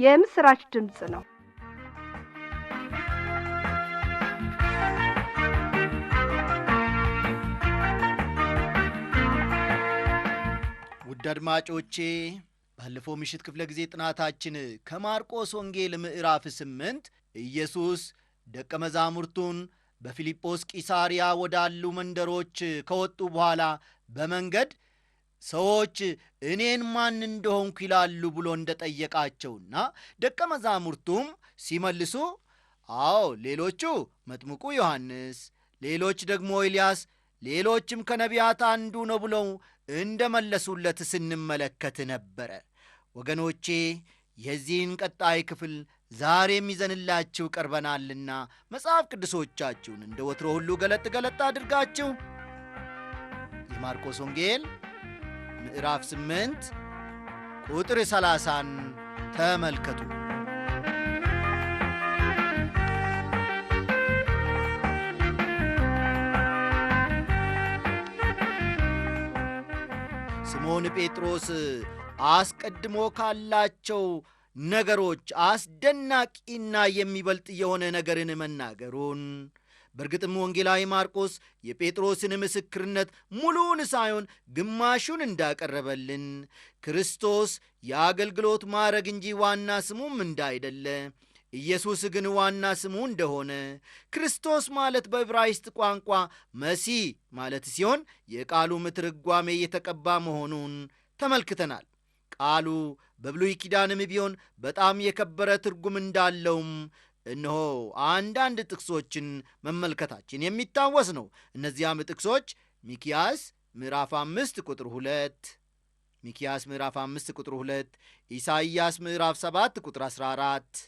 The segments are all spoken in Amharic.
የምስራች ድምፅ ነው። ውድ አድማጮቼ፣ ባለፈው ምሽት ክፍለ ጊዜ ጥናታችን ከማርቆስ ወንጌል ምዕራፍ 8 ኢየሱስ ደቀ መዛሙርቱን በፊልጶስ ቂሳርያ ወዳሉ መንደሮች ከወጡ በኋላ በመንገድ ሰዎች እኔን ማን እንደሆንኩ ይላሉ ብሎ እንደጠየቃቸውና ደቀ መዛሙርቱም ሲመልሱ አዎ ሌሎቹ መጥምቁ ዮሐንስ፣ ሌሎች ደግሞ ኤልያስ፣ ሌሎችም ከነቢያት አንዱ ነው ብለው እንደመለሱለት ስንመለከት ነበረ። ወገኖቼ፣ የዚህን ቀጣይ ክፍል ዛሬም ይዘንላችሁ ቀርበናልና መጽሐፍ ቅዱሶቻችሁን እንደ ወትሮ ሁሉ ገለጥ ገለጥ አድርጋችሁ የማርቆስ ወንጌል ምዕራፍ 8 ቁጥር 30ን ተመልከቱ። ስምዖን ጴጥሮስ አስቀድሞ ካላቸው ነገሮች አስደናቂና የሚበልጥ የሆነ ነገርን መናገሩን፣ በእርግጥም ወንጌላዊ ማርቆስ የጴጥሮስን ምስክርነት ሙሉውን ሳይሆን ግማሹን እንዳቀረበልን፣ ክርስቶስ የአገልግሎት ማዕረግ እንጂ ዋና ስሙም እንዳይደለ፣ ኢየሱስ ግን ዋና ስሙ እንደሆነ፣ ክርስቶስ ማለት በዕብራይስጥ ቋንቋ መሲህ ማለት ሲሆን የቃሉም ትርጓሜ የተቀባ መሆኑን ተመልክተናል። ቃሉ በብሉይ ኪዳንም ቢሆን በጣም የከበረ ትርጉም እንዳለውም እነሆ አንዳንድ ጥቅሶችን መመልከታችን የሚታወስ ነው። እነዚያም ጥቅሶች ሚክያስ ምዕራፍ 5 ቁጥር 2፣ ሚክያስ ምዕራፍ 5 ቁጥር 2፣ ኢሳይያስ ምዕራፍ 7 ቁጥር 14፣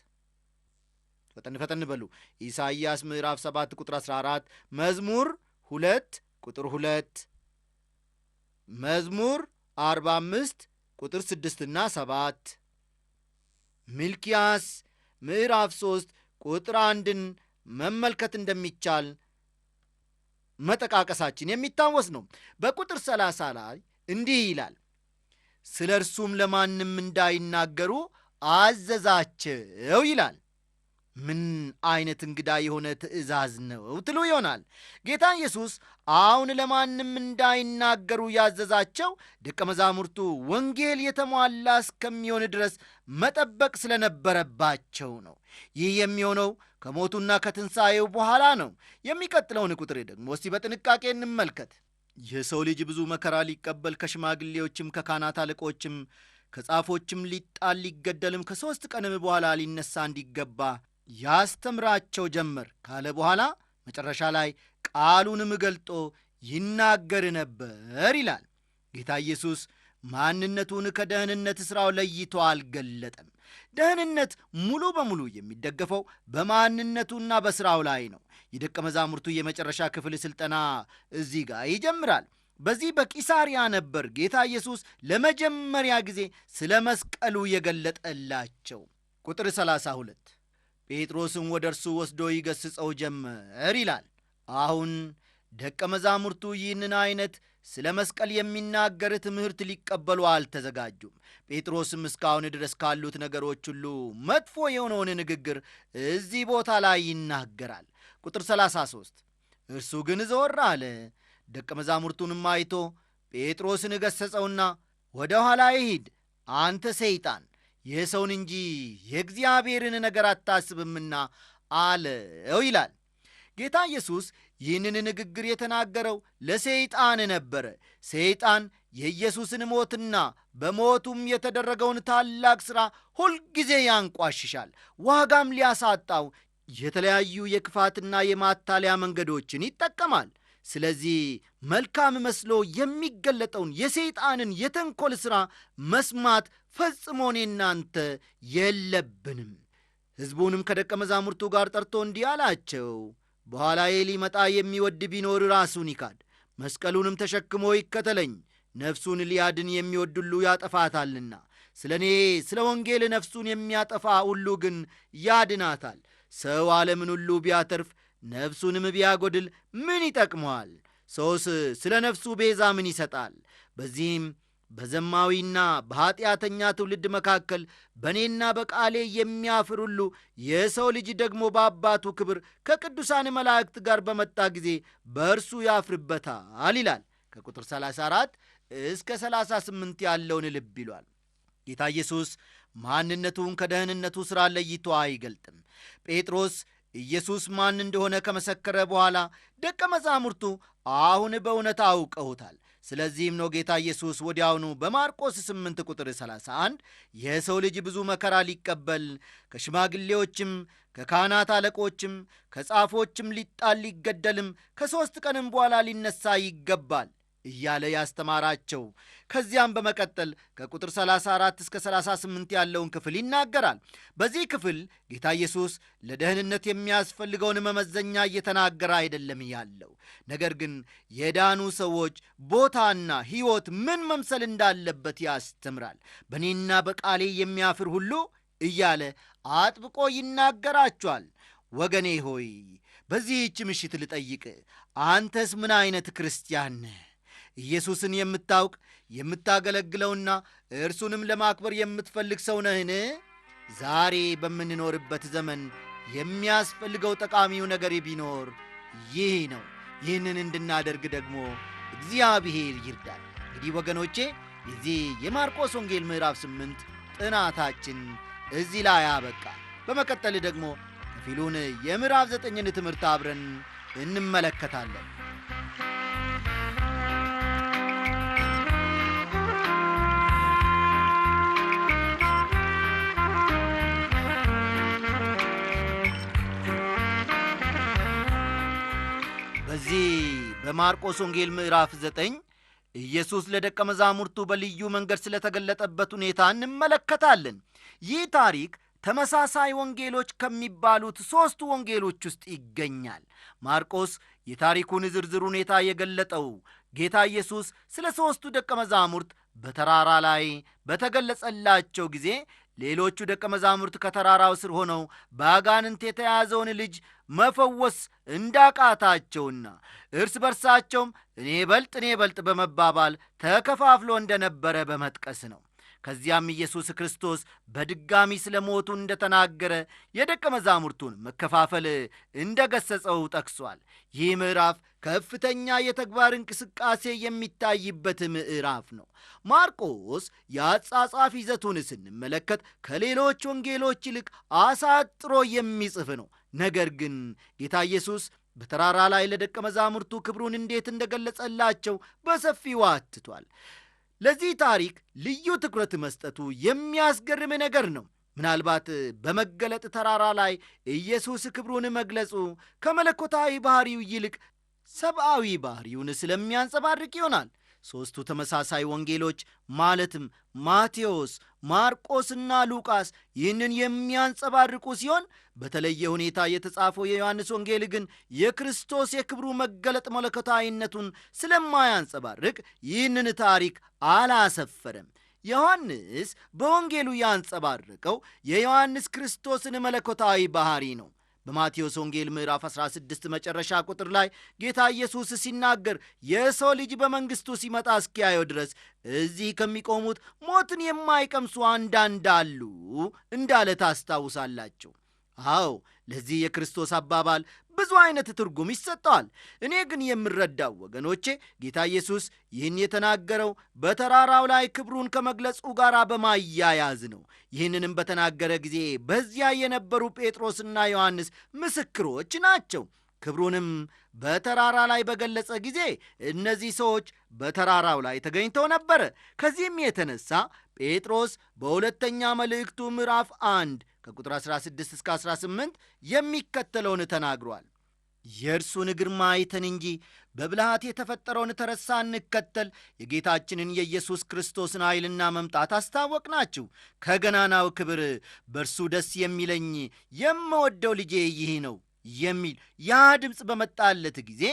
ፈጠን ፈጠን በሉ። ኢሳይያስ ምዕራፍ 7 ቁጥር 14፣ መዝሙር 2 ቁጥር 2፣ መዝሙር 45 ቁጥር 6 እና 7፣ ሚልክያስ ምዕራፍ 3 ቁጥር 1ን መመልከት እንደሚቻል መጠቃቀሳችን የሚታወስ ነው። በቁጥር 30 ላይ እንዲህ ይላል፣ ስለ እርሱም ለማንም እንዳይናገሩ አዘዛቸው ይላል። ምን አይነት እንግዳ የሆነ ትእዛዝ ነው ትሉ ይሆናል። ጌታ ኢየሱስ አሁን ለማንም እንዳይናገሩ ያዘዛቸው ደቀ መዛሙርቱ ወንጌል የተሟላ እስከሚሆን ድረስ መጠበቅ ስለነበረባቸው ነው። ይህ የሚሆነው ከሞቱና ከትንሣኤው በኋላ ነው። የሚቀጥለውን ቁጥር ደግሞ እስቲ በጥንቃቄ እንመልከት። የሰው ልጅ ብዙ መከራ ሊቀበል ከሽማግሌዎችም ከካህናት አለቆችም ከጻፎችም ሊጣል ሊገደልም ከ3 ቀንም በኋላ ሊነሳ እንዲገባ ያስተምራቸው ጀመር ካለ በኋላ መጨረሻ ላይ ቃሉንም ገልጦ ይናገር ነበር ይላል። ጌታ ኢየሱስ ማንነቱን ከደህንነት ሥራው ለይቶ አልገለጠም። ደህንነት ሙሉ በሙሉ የሚደገፈው በማንነቱና በሥራው ላይ ነው። የደቀ መዛሙርቱ የመጨረሻ ክፍል ሥልጠና እዚህ ጋር ይጀምራል። በዚህ በቂሳርያ ነበር ጌታ ኢየሱስ ለመጀመሪያ ጊዜ ስለ መስቀሉ የገለጠላቸው። ቁጥር 32 ጴጥሮስም ወደ እርሱ ወስዶ ይገሥጸው ጀመር ይላል። አሁን ደቀ መዛሙርቱ ይህንን አይነት ስለ መስቀል የሚናገር ትምህርት ሊቀበሉ አልተዘጋጁም። ጴጥሮስም እስካሁን ድረስ ካሉት ነገሮች ሁሉ መጥፎ የሆነውን ንግግር እዚህ ቦታ ላይ ይናገራል። ቁጥር 33 እርሱ ግን ዘወር አለ፣ ደቀ መዛሙርቱንም አይቶ ጴጥሮስን ገሠጸውና ወደ ኋላ ሂድ አንተ ሰይጣን፣ የሰውን እንጂ የእግዚአብሔርን ነገር አታስብምና አለው ይላል። ጌታ ኢየሱስ ይህንን ንግግር የተናገረው ለሰይጣን ነበረ። ሰይጣን የኢየሱስን ሞትና በሞቱም የተደረገውን ታላቅ ሥራ ሁልጊዜ ያንቋሽሻል፣ ዋጋም ሊያሳጣው የተለያዩ የክፋትና የማታለያ መንገዶችን ይጠቀማል። ስለዚህ መልካም መስሎ የሚገለጠውን የሰይጣንን የተንኮል ሥራ መስማት ፈጽሞ እኔና አንተ የለብንም። ሕዝቡንም ከደቀ መዛሙርቱ ጋር ጠርቶ እንዲህ አላቸው፣ በኋላዬ ሊመጣ የሚወድ ቢኖር ራሱን ይካድ፣ መስቀሉንም ተሸክሞ ይከተለኝ። ነፍሱን ሊያድን የሚወድ ሁሉ ያጠፋታልና፣ ስለ እኔ ስለ ወንጌል ነፍሱን የሚያጠፋ ሁሉ ግን ያድናታል። ሰው ዓለምን ሁሉ ቢያተርፍ ነፍሱንም ቢያጎድል ምን ይጠቅመዋል? ሰውስ ስለ ነፍሱ ቤዛ ምን ይሰጣል? በዚህም በዘማዊና በኀጢአተኛ ትውልድ መካከል በእኔና በቃሌ የሚያፍር ሁሉ የሰው ልጅ ደግሞ በአባቱ ክብር ከቅዱሳን መላእክት ጋር በመጣ ጊዜ በእርሱ ያፍርበታል ይላል። ከቁጥር 34 እስከ 38 ያለውን ልብ ይሏል። ጌታ ኢየሱስ ማንነቱን ከደህንነቱ ሥራ ለይቶ አይገልጥም። ጴጥሮስ ኢየሱስ ማን እንደሆነ ከመሰከረ በኋላ ደቀ መዛሙርቱ አሁን በእውነት አውቀውታል። ስለዚህም ነው ጌታ ኢየሱስ ወዲያውኑ በማርቆስ 8 ቁጥር 31 የሰው ልጅ ብዙ መከራ ሊቀበል ከሽማግሌዎችም ከካህናት አለቆችም ከጻፎችም ሊጣል ሊገደልም ከ3 ቀንም በኋላ ሊነሳ ይገባል እያለ ያስተማራቸው። ከዚያም በመቀጠል ከቁጥር 34 እስከ 38 ያለውን ክፍል ይናገራል። በዚህ ክፍል ጌታ ኢየሱስ ለደህንነት የሚያስፈልገውን መመዘኛ እየተናገረ አይደለም ያለው፣ ነገር ግን የዳኑ ሰዎች ቦታና ሕይወት ምን መምሰል እንዳለበት ያስተምራል። በእኔና በቃሌ የሚያፍር ሁሉ እያለ አጥብቆ ይናገራቸዋል። ወገኔ ሆይ በዚህች ምሽት ልጠይቅ፣ አንተስ ምን አይነት ክርስቲያን ነህ? ኢየሱስን የምታውቅ የምታገለግለውና እርሱንም ለማክበር የምትፈልግ ሰው ነህን? ዛሬ በምንኖርበት ዘመን የሚያስፈልገው ጠቃሚው ነገር ቢኖር ይህ ነው። ይህንን እንድናደርግ ደግሞ እግዚአብሔር ይርዳል። እንግዲህ ወገኖቼ የዚህ የማርቆስ ወንጌል ምዕራፍ 8 ጥናታችን እዚህ ላይ አበቃ። በመቀጠል ደግሞ ከፊሉን የምዕራፍ 9 ትምህርት አብረን እንመለከታለን። በዚህ በማርቆስ ወንጌል ምዕራፍ 9 ኢየሱስ ለደቀ መዛሙርቱ በልዩ መንገድ ስለተገለጠበት ሁኔታ እንመለከታለን። ይህ ታሪክ ተመሳሳይ ወንጌሎች ከሚባሉት 3 ወንጌሎች ውስጥ ይገኛል። ማርቆስ የታሪኩን ዝርዝር ሁኔታ የገለጠው ጌታ ኢየሱስ ስለ 3ቱ ደቀ መዛሙርት በተራራ ላይ በተገለጸላቸው ጊዜ ሌሎቹ ደቀ መዛሙርት ከተራራው ስር ሆነው በአጋንንት የተያዘውን ልጅ መፈወስ እንዳቃታቸውና እርስ በርሳቸውም እኔ በልጥ እኔ በልጥ በመባባል ተከፋፍሎ እንደነበረ በመጥቀስ ነው። ከዚያም ኢየሱስ ክርስቶስ በድጋሚ ስለ ሞቱ እንደተናገረ የደቀ መዛሙርቱን መከፋፈል እንደገሰጸው ጠቅሷል። ይህ ምዕራፍ ከፍተኛ የተግባር እንቅስቃሴ የሚታይበት ምዕራፍ ነው። ማርቆስ የአጻጻፍ ይዘቱን ስንመለከት ከሌሎች ወንጌሎች ይልቅ አሳጥሮ የሚጽፍ ነው። ነገር ግን ጌታ ኢየሱስ በተራራ ላይ ለደቀ መዛሙርቱ ክብሩን እንዴት እንደገለጸላቸው በሰፊው አትቷል። ለዚህ ታሪክ ልዩ ትኩረት መስጠቱ የሚያስገርም ነገር ነው። ምናልባት በመገለጥ ተራራ ላይ ኢየሱስ ክብሩን መግለጹ ከመለኮታዊ ባህሪው ይልቅ ሰብአዊ ባህሪውን ስለሚያንጸባርቅ ይሆናል። 3ቱ ተመሳሳይ ወንጌሎች ማለትም ማቴዎስ፣ ማርቆስና ሉቃስ ይህንን የሚያንጸባርቁ ሲሆን በተለየ ሁኔታ የተጻፈው የዮሐንስ ወንጌል ግን የክርስቶስ የክብሩ መገለጥ መለኮታዊነቱን ስለማያንጸባርቅ ይህንን ታሪክ አላሰፈረም። ዮሐንስ በወንጌሉ ያንጸባረቀው የዮሐንስ ክርስቶስን መለኮታዊ ባህሪ ነው። በማቴዎስ ወንጌል ምዕራፍ 16 መጨረሻ ቁጥር ላይ ጌታ ኢየሱስ ሲናገር የሰው ልጅ በመንግሥቱ ሲመጣ እስኪያየው ድረስ እዚህ ከሚቆሙት ሞትን የማይቀምሱ አንዳንድ አሉ እንዳለ ታስታውሳላችሁ። አዎ፣ ለዚህ የክርስቶስ አባባል ብዙ አይነት ትርጉም ይሰጠዋል። እኔ ግን የምረዳው ወገኖቼ ጌታ ኢየሱስ ይህን የተናገረው በተራራው ላይ ክብሩን ከመግለጹ ጋር በማያያዝ ነው። ይህንንም በተናገረ ጊዜ በዚያ የነበሩ ጴጥሮስና ዮሐንስ ምስክሮች ናቸው። ክብሩንም በተራራ ላይ በገለጸ ጊዜ እነዚህ ሰዎች በተራራው ላይ ተገኝተው ነበር። ከዚህም የተነሳ ጴጥሮስ በሁለተኛ መልእክቱ ምዕራፍ 1 ከቁጥር 16 እስከ 18 የሚከተለውን ተናግሯል። የእርሱን ግርማ አይተን እንጂ በብልሃት የተፈጠረውን ተረት ሳንከተል የጌታችንን የኢየሱስ ክርስቶስን ኃይልና መምጣት አስታወቅናችሁ። ከገናናው ክብር በእርሱ ደስ የሚለኝ የምወደው ልጄ ይህ ነው የሚል ያ ድምፅ በመጣለት ጊዜ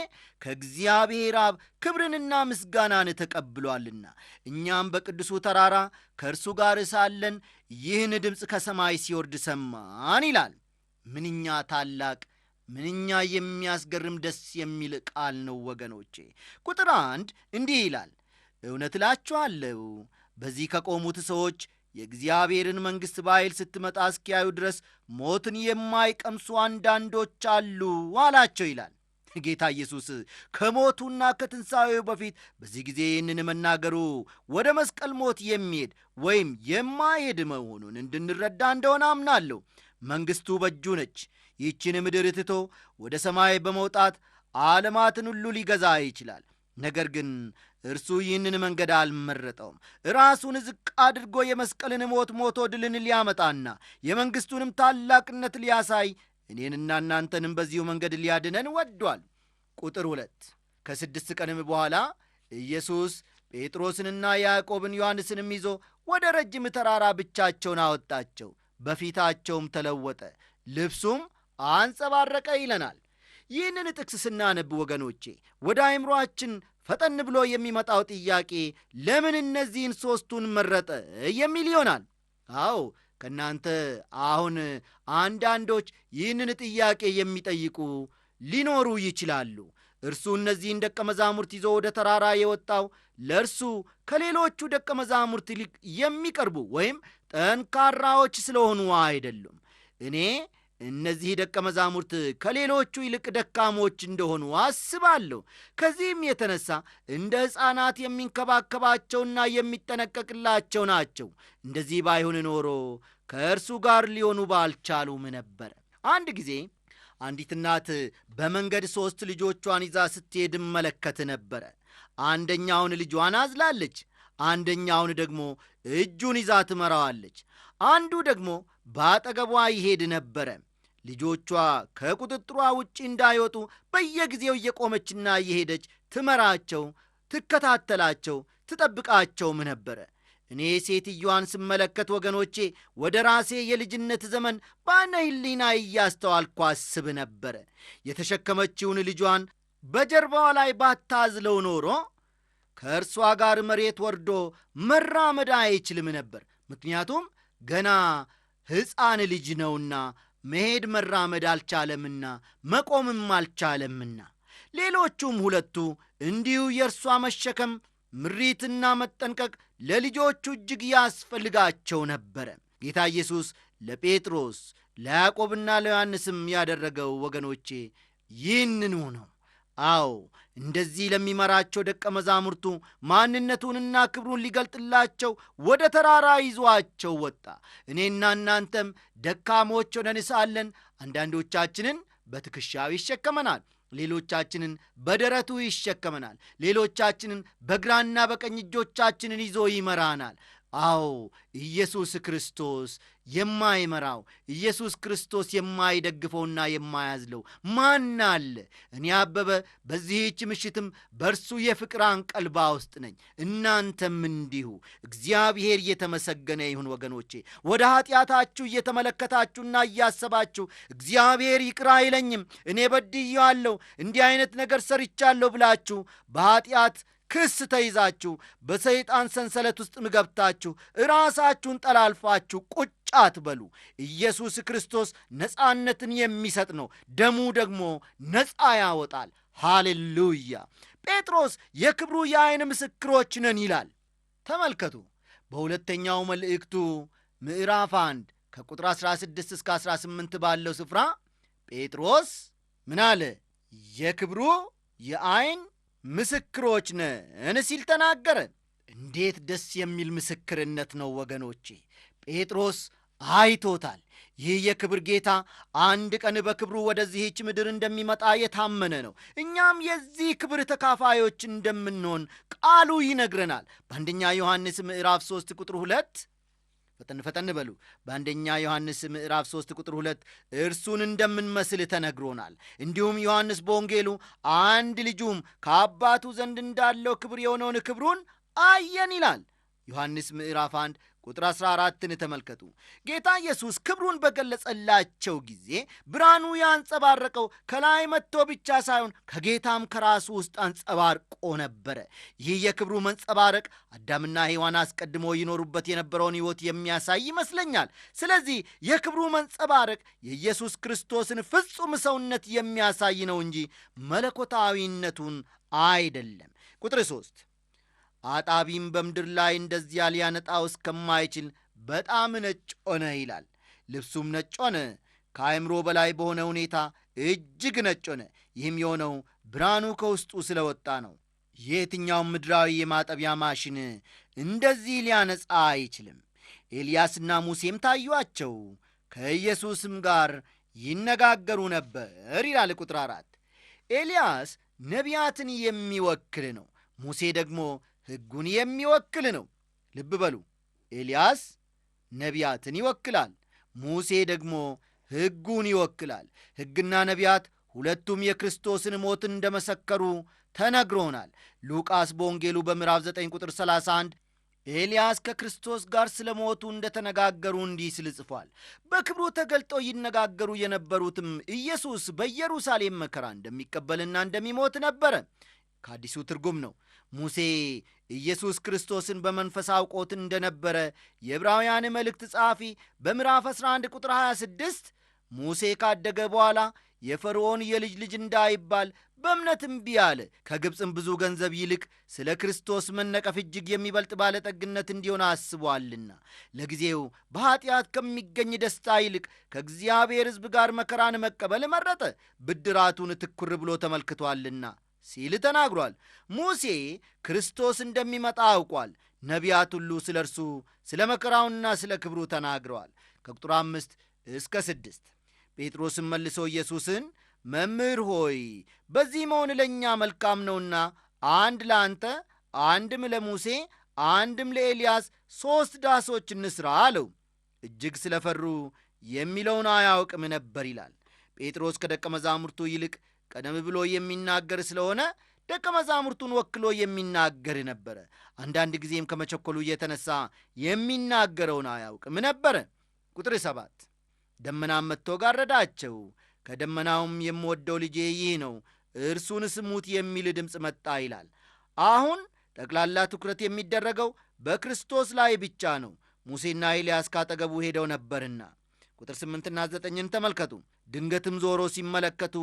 ከእግዚአብሔር አብ ክብርንና ምስጋናን ተቀብሏልና እኛም በቅዱሱ ተራራ ከእርሱ ጋር ሳለን ይህን ድምፅ ከሰማይ ሲወርድ ሰማን ይላል። ምንኛ ታላቅ፣ ምንኛ የሚያስገርም ደስ የሚል ቃል ነው ወገኖቼ። ቁጥር 1 እንዲህ ይላል፣ እውነት እላችኋለሁ በዚህ ከቆሙት ሰዎች የእግዚአብሔርን መንግሥት በኃይል ስትመጣ እስኪያዩ ድረስ ሞትን የማይቀምሱ አንዳንዶች አሉ አላቸው ይላል። ጌታ ኢየሱስ ከሞቱና ከትንሣኤው በፊት በዚህ ጊዜ ይህንን መናገሩ ወደ መስቀል ሞት የሚሄድ ወይም የማይሄድ መሆኑን እንድንረዳ እንደሆነ አምናለሁ። መንግሥቱ በእጁ ነች። ይህችን ምድር ትቶ ወደ ሰማይ በመውጣት ዓለማትን ሁሉ ሊገዛ ይችላል። ነገር ግን እርሱ ይህንን መንገድ አልመረጠውም። ራሱን ዝቅ አድርጎ የመስቀልን ሞት ሞቶ ድልን ሊያመጣና የመንግሥቱንም ታላቅነት ሊያሳይ እኔንና እናንተንም በዚሁ መንገድ ሊያድነን ወዷል። ቁጥር 2 ከ6 ቀንም በኋላ ኢየሱስ ጴጥሮስንና ያዕቆብን ዮሐንስንም ይዞ ወደ ረጅም ተራራ ብቻቸውን አወጣቸው። በፊታቸውም ተለወጠ፣ ልብሱም አንጸባረቀ ይለናል። ይህንን ጥቅስ ስናነብ ወገኖቼ ወደ አእምሮአችን ፈጠን ብሎ የሚመጣው ጥያቄ ለምን እነዚህን ሦስቱን መረጠ የሚል ይሆናል። አዎ፣ ከእናንተ አሁን አንዳንዶች ይህንን ጥያቄ የሚጠይቁ ሊኖሩ ይችላሉ። እርሱ እነዚህን ደቀ መዛሙርት ይዞ ወደ ተራራ የወጣው ለእርሱ ከሌሎቹ ደቀ መዛሙርት ይልቅ የሚቀርቡ ወይም ጠንካራዎች ስለሆኑ አይደሉም። እኔ እነዚህ ደቀ መዛሙርት ከሌሎቹ ይልቅ ደካሞች እንደሆኑ አስባለሁ። ከዚህም የተነሳ እንደ ሕፃናት የሚንከባከባቸውና የሚጠነቀቅላቸው ናቸው። እንደዚህ ባይሆን ኖሮ ከእርሱ ጋር ሊሆኑ ባልቻሉም ነበር። አንድ ጊዜ አንዲት እናት በመንገድ 3 ልጆቿን ይዛ ስትሄድ እመለከት ነበረ። አንደኛውን ልጇን አዝላለች፣ አንደኛውን ደግሞ እጁን ይዛ ትመራዋለች፣ አንዱ ደግሞ ባጠገቧ ይሄድ ነበረ። ልጆቿ ከቁጥጥሯ ውጪ እንዳይወጡ በየጊዜው እየቆመችና እየሄደች ትመራቸው፣ ትከታተላቸው፣ ትጠብቃቸውም ነበረ። እኔ ሴትዮዋን ስመለከት ወገኖቼ ወደ ራሴ የልጅነት ዘመን በዓይነ ሕሊና እያስተዋልኩ አስብ ነበረ። የተሸከመችውን ልጇን በጀርባዋ ላይ ባታዝለው ኖሮ ከእርሷ ጋር መሬት ወርዶ መራመድ አይችልም ነበር። ምክንያቱም ገና ሕፃን ልጅ ነውና መሄድ መራመድ አልቻለምና መቆምም አልቻለምና። ሌሎቹም ሁለቱ እንዲሁ የእርሷ መሸከም ምሪትና መጠንቀቅ ለልጆቹ እጅግ ያስፈልጋቸው ነበረ። ጌታ ኢየሱስ ለጴጥሮስ ለያዕቆብና ለዮሐንስም ያደረገው ወገኖቼ ይህንኑ ነው። አዎ፣ እንደዚህ ለሚመራቸው ደቀ መዛሙርቱ ማንነቱንና ክብሩን ሊገልጥላቸው ወደ ተራራ ይዟቸው ወጣ። እኔና እናንተም ደካሞች ሆነን ሳለን አንዳንዶቻችንን በትከሻው ይሸከመናል፣ ሌሎቻችንን በደረቱ ይሸከመናል፣ ሌሎቻችንን በግራና በቀኝ እጆቻችንን ይዞ ይመራናል። አዎ፣ ኢየሱስ ክርስቶስ የማይመራው ኢየሱስ ክርስቶስ የማይደግፈውና የማያዝለው ማን አለ? እኔ አበበ በዚህች ምሽትም በእርሱ የፍቅር አንቀልባ ውስጥ ነኝ፣ እናንተም እንዲሁ። እግዚአብሔር የተመሰገነ ይሁን። ወገኖቼ ወደ ኃጢአታችሁ እየተመለከታችሁና እያሰባችሁ እግዚአብሔር ይቅር አይለኝም፣ እኔ በድያለሁ፣ እንዲህ አይነት ነገር ሰርቻለሁ ብላችሁ በኃጢአት ክስ ተይዛችሁ በሰይጣን ሰንሰለት ውስጥ ገብታችሁ ራሳችሁን ጠላልፋችሁ ቁጭ አትበሉ። ኢየሱስ ክርስቶስ ነጻነትን የሚሰጥ ነው። ደሙ ደግሞ ነጻ ያወጣል። ሃሌሉያ! ጴጥሮስ የክብሩ የዓይን ምስክሮች ነን ይላል። ተመልከቱ፣ በሁለተኛው መልእክቱ ምዕራፍ 1 ከቁጥር 16 እስከ 18 ባለው ስፍራ ጴጥሮስ ምን አለ? የክብሩ የዓይን ምስክሮች ነን ሲል ተናገረ። እንዴት ደስ የሚል ምስክርነት ነው ወገኖቼ! ጴጥሮስ አይቶታል። ይህ የክብር ጌታ አንድ ቀን በክብሩ ወደዚህች ምድር እንደሚመጣ የታመነ ነው። እኛም የዚህ ክብር ተካፋዮች እንደምንሆን ቃሉ ይነግረናል። በአንደኛ ዮሐንስ ምዕራፍ 3 ቁጥር 2 ፈጠን ፈጠን በሉ። በአንደኛ ዮሐንስ ምዕራፍ 3 ቁጥር 2 እርሱን እንደምንመስል ተነግሮናል። እንዲሁም ዮሐንስ በወንጌሉ አንድ ልጁም ከአባቱ ዘንድ እንዳለው ክብር የሆነውን ክብሩን አየን ይላል። ዮሐንስ ምዕራፍ 1 ቁጥር 14ን ተመልከቱ። ጌታ ኢየሱስ ክብሩን በገለጸላቸው ጊዜ ብርሃኑ ያንጸባረቀው ከላይ መጥቶ ብቻ ሳይሆን ከጌታም ከራሱ ውስጥ አንጸባርቆ ነበረ። ይህ የክብሩ መንጸባረቅ አዳምና ሔዋን አስቀድሞ ይኖሩበት የነበረውን ሕይወት የሚያሳይ ይመስለኛል። ስለዚህ የክብሩ መንጸባረቅ የኢየሱስ ክርስቶስን ፍጹም ሰውነት የሚያሳይ ነው እንጂ መለኮታዊነቱን አይደለም። ቁጥር 3 አጣቢም በምድር ላይ እንደዚያ ሊያነጣው እስከማይችል በጣም ነጭ ሆነ ይላል። ልብሱም ነጭ ሆነ፣ ከአእምሮ በላይ በሆነ ሁኔታ እጅግ ነጭ ሆነ። ይህም የሆነው ብርሃኑ ከውስጡ ስለወጣ ነው። የትኛውም ምድራዊ የማጠቢያ ማሽን እንደዚህ ሊያነጻ አይችልም። ኤልያስና ሙሴም ታዩአቸው፣ ከኢየሱስም ጋር ይነጋገሩ ነበር ይላል ቁጥር 4። ኤልያስ ነቢያትን የሚወክል ነው። ሙሴ ደግሞ ሕጉን የሚወክል ነው። ልብ በሉ፣ ኤልያስ ነቢያትን ይወክላል፣ ሙሴ ደግሞ ሕጉን ይወክላል። ሕግና ነቢያት ሁለቱም የክርስቶስን ሞት እንደመሰከሩ ተነግሮናል። ሉቃስ በወንጌሉ በምዕራፍ 9 ቁጥር 31 ኤልያስ ከክርስቶስ ጋር ስለ ሞቱ እንደተነጋገሩ እንዲህ ሲል ጽፏል። በክብሩ ተገልጠው ይነጋገሩ የነበሩትም ኢየሱስ በኢየሩሳሌም መከራ እንደሚቀበልና እንደሚሞት ነበረ። ከአዲሱ ትርጉም ነው። ሙሴ ኢየሱስ ክርስቶስን በመንፈስ አውቆት እንደነበረ የዕብራውያን መልእክት ጸሐፊ በምዕራፍ 11 ቁጥር 26 ሙሴ ካደገ በኋላ የፈርዖን የልጅ ልጅ እንዳይባል በእምነት እምቢ አለ። ከግብፅም ብዙ ገንዘብ ይልቅ ስለ ክርስቶስ መነቀፍ እጅግ የሚበልጥ ባለጠግነት እንዲሆን አስቧልና ለጊዜው በኀጢአት ከሚገኝ ደስታ ይልቅ ከእግዚአብሔር ሕዝብ ጋር መከራን መቀበል መረጠ፣ ብድራቱን ትኩር ብሎ ተመልክቷልና ሲል ተናግሯል። ሙሴ ክርስቶስ እንደሚመጣ አውቋል። ነቢያት ሁሉ ስለ እርሱ ስለ መከራውና ስለ ክብሩ ተናግረዋል። ከቁጥር 5 እስከ 6 ጴጥሮስም መልሶ ኢየሱስን መምህር ሆይ፣ በዚህ መሆን ለእኛ መልካም ነውና አንድ ለአንተ፣ አንድም ለሙሴ፣ አንድም ለኤልያስ 3 ዳሶች እንስራ አለው። እጅግ ስለፈሩ የሚለውን አያውቅም ነበር ይላል። ጴጥሮስ ከደቀ መዛሙርቱ ይልቅ ቀደም ብሎ የሚናገር ስለሆነ ደቀ መዛሙርቱን ወክሎ የሚናገር ነበረ። አንዳንድ ጊዜም ከመቸኮሉ የተነሳ የሚናገረውን አያውቅም ነበረ። ቁጥር 7 ደመናም መጥቶ ጋረዳቸው፣ ከደመናውም የምወደው ልጄ ይህ ነው፣ እርሱን ስሙት የሚል ድምፅ መጣ ይላል። አሁን ጠቅላላ ትኩረት የሚደረገው በክርስቶስ ላይ ብቻ ነው። ሙሴና ኤልያስ ካጠገቡ ሄደው ነበርና። ቁጥር 8ና 9ን ተመልከቱ። ድንገትም ዞሮ ሲመለከቱ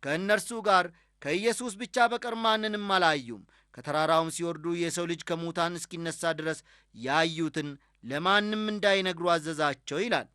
ከእነርሱ ጋር ከኢየሱስ ብቻ በቀር ማንንም አላዩም። ከተራራውም ሲወርዱ የሰው ልጅ ከሙታን እስኪነሳ ድረስ ያዩትን ለማንም እንዳይነግሩ አዘዛቸው ይላል።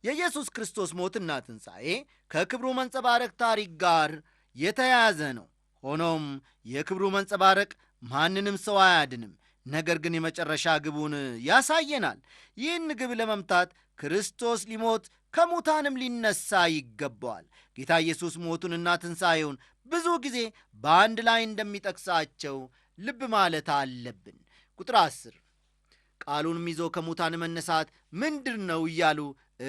የኢየሱስ ክርስቶስ ሞትና ትንሣኤ ከክብሩ መንጸባረቅ ታሪክ ጋር የተያያዘ ነው። ሆኖም የክብሩ መንጸባረቅ ማንንም ሰው አያድንም። ነገር ግን የመጨረሻ ግቡን ያሳየናል። ይህን ግብ ለመምታት ክርስቶስ ሊሞት ከሙታንም ሊነሳ ይገባዋል። ጌታ ኢየሱስ ሞቱንና ትንሣኤውን ብዙ ጊዜ በአንድ ላይ እንደሚጠቅሳቸው ልብ ማለት አለብን። ቁጥር 10 ቃሉንም ይዞ ከሙታን መነሳት ምንድር ነው እያሉ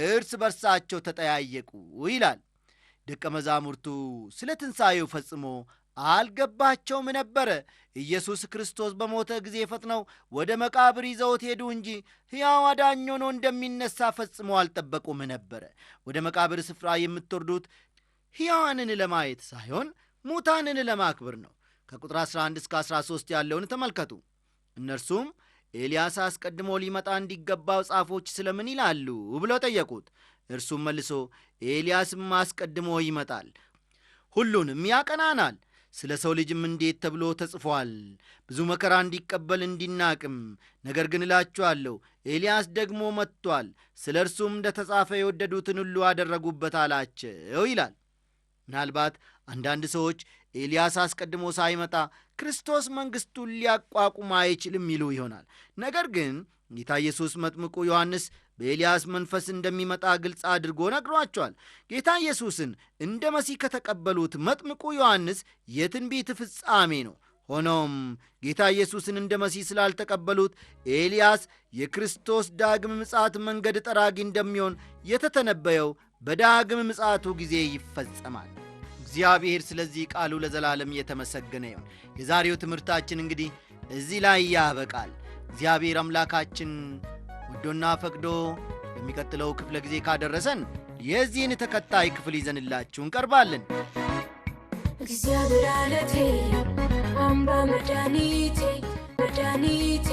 እርስ በርሳቸው ተጠያየቁ ይላል። ደቀ መዛሙርቱ ስለ ትንሣኤው ፈጽሞ አልገባቸውም ነበረ። ኢየሱስ ክርስቶስ በሞተ ጊዜ ፈጥነው ወደ መቃብር ይዘውት ሄዱ እንጂ ሕያው አዳኝ ሆኖ እንደሚነሳ ፈጽሞ አልጠበቁም ነበረ። ወደ መቃብር ስፍራ የምትወርዱት ሕያዋንን ለማየት ሳይሆን ሙታንን ለማክበር ነው። ከቁጥር 11 እስከ 13 ያለውን ተመልከቱ። እነርሱም ኤልያስ አስቀድሞ ሊመጣ እንዲገባው ጻፎች ስለምን ይላሉ ብለው ጠየቁት። እርሱም መልሶ ኤልያስም አስቀድሞ ይመጣል፣ ሁሉንም ያቀናናል፣ ስለ ሰው ልጅም እንዴት ተብሎ ተጽፏል፣ ብዙ መከራ እንዲቀበል እንዲናቅም። ነገር ግን እላችኋለሁ ኤልያስ ደግሞ መጥቷል፣ ስለ እርሱም እንደ ተጻፈ የወደዱትን ሁሉ አደረጉበት አላቸው ይላል። ምናልባት አንዳንድ ሰዎች ኤልያስ አስቀድሞ ሳይመጣ ክርስቶስ መንግሥቱን ሊያቋቁም አይችልም ይሉ ይሆናል። ነገር ግን ጌታ ኢየሱስ መጥምቁ ዮሐንስ በኤልያስ መንፈስ እንደሚመጣ ግልጽ አድርጎ ነግሯቸዋል። ጌታ ኢየሱስን እንደ መሲህ ከተቀበሉት መጥምቁ ዮሐንስ የትንቢት ፍጻሜ ነው። ሆኖም ጌታ ኢየሱስን እንደ መሲህ ስላልተቀበሉት ኤልያስ የክርስቶስ ዳግም ምጽአት መንገድ ጠራጊ እንደሚሆን የተተነበየው በዳግም ምጽአቱ ጊዜ ይፈጸማል። እግዚአብሔር ስለዚህ ቃሉ ለዘላለም የተመሰገነ ይሁን። የዛሬው ትምህርታችን እንግዲህ እዚህ ላይ ያበቃል። እግዚአብሔር አምላካችን ወዶና ፈቅዶ በሚቀጥለው ክፍለ ጊዜ ካደረሰን የዚህን ተከታይ ክፍል ይዘንላችሁ እንቀርባለን። እግዚአብሔር አለቴ አምባ መድኃኒቴ መድኃኒቴ